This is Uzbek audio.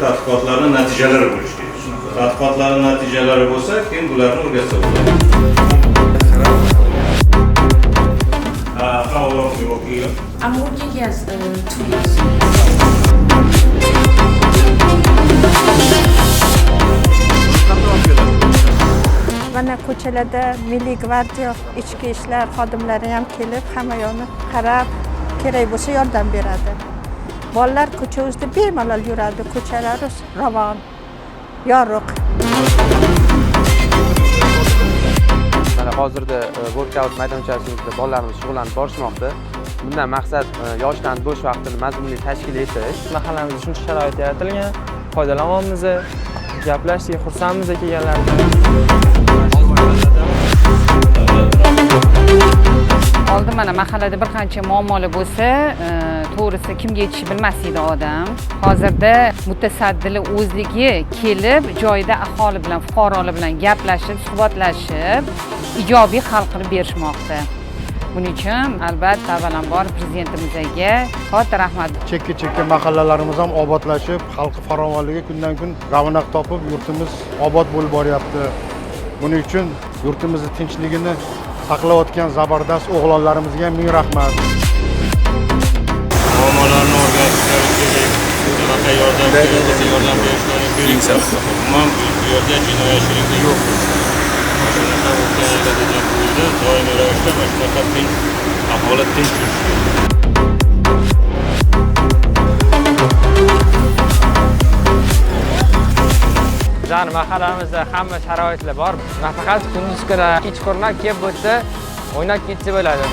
tadqiqotlarni natijalari bo'lishi kerak. Tadqiqotlarni natijalari bo'lsa, keyin bularni o'rgatsa bo'ladi. How long you work here? I'm working here 2 years. Mana ko'chalarda Milliy gvardiya, ichki ishlar xodimlari ham kelib, hamma yoqni qarab, kerak bo'lsa yordam beradi. Bolalar ko'cha o'zida bemalol yuradi, ko'chalari ravon, yorug'. Mana hozirda workout maydonchasimizda bolalarimiz shug'ullanib borishmoqda. Bundan maqsad yoshlarni bo'sh vaqtini mazmunli tashkil etish. Mahallamizda shuncha sharoit yaratilgan, foydalanyapmiz, gaplashdik, xursandmiz kelganlaridan. Oldin mana mahallada bir qancha muammolar bo'lsa, to'g'risi kimga aytishni bilmas edi odam. Hozirda mutasaddilar o'zligi kelib, joyida aholi bilan, fuqarolar bilan gaplashib, suhbatlashib, ijobiy hal qilib berishmoqda. Buning uchun albatta avvalambor prezidentimizga katta rahmat. Chekka-chekka mahallalarimiz ham obodlashib, xalq farovonligi kundan kun ravnaq topib, yurtimiz obod bo'lib boryapti. Buning uchun yurtimizni tinchligini saqlayotgan zabardast o'g'lonlarimizga ham ming rahmat. Muammolarni o'rganishlari kerak. Qanaqa yordam kerak bo'lsa, yordam berishlari kerak. Umuman bu yerda jinoyatchilikni yo'q qilish. Mana shunaqa o'tgan yillarda ham bo'ldi, doimiy ravishda mana shunaqa tinch, aholi tinch yurishi kerak. Bizani mahallamizda hamma sharoitlar bor. Nafaqat kunduz kuni, kechqurun kelib bu yerda o'ynab ketsa bo'ladi.